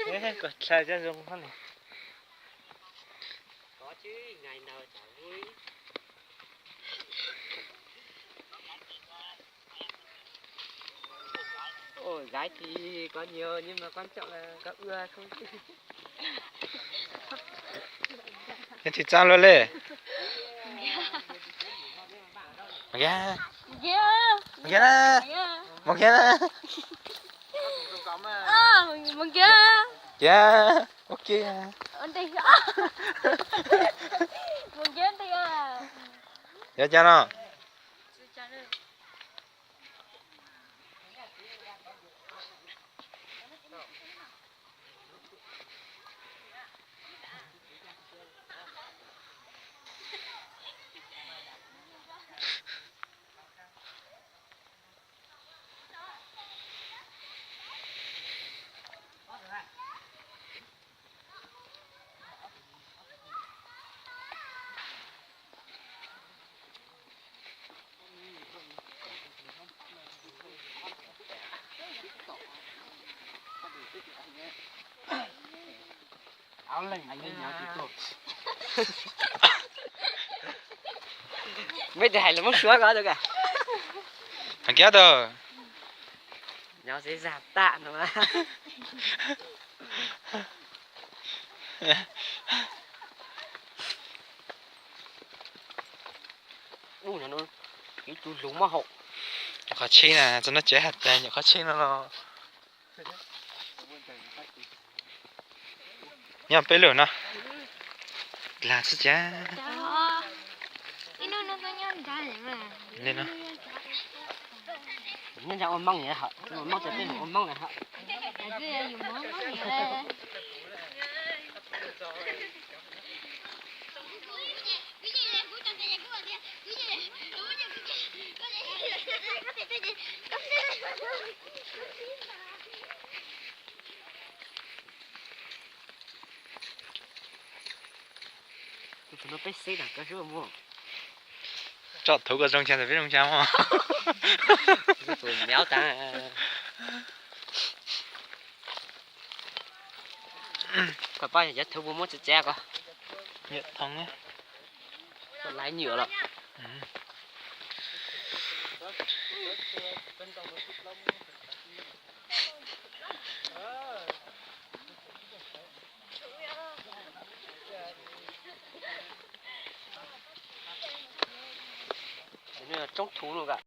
Kom dlha cov zoo hov ne. Ôi, gái thì có nhiều nhưng mà quan trọng là có ưa không chứ. Neb tsis txaj luaj li. Mus kiag, mus kiag na, mus kiag na. Mus kiag, mus kiag, mus kiag. Yuav cas no? Mej tes hais lus Hmoob Suav ko tus ka. Hais kiag tau. Nyob dễ dàng tạm no. Ub, ib tug lus mab hau. Nyuam qhuav tshib na, txog no tsev has tas nyuam qhuav tshib no los. Nyob peb lub no. Lag xwb cas. Li no. Nyob ua Hmoob, ua Hmoob lawm hos. Tsom thuv kom zoo xyoo ntawm peb zoo xyoo mog. Koj pab cov thuv puas muab txiav txiav ko. Laiv nyuam lawm. Tsoob thuv no ka.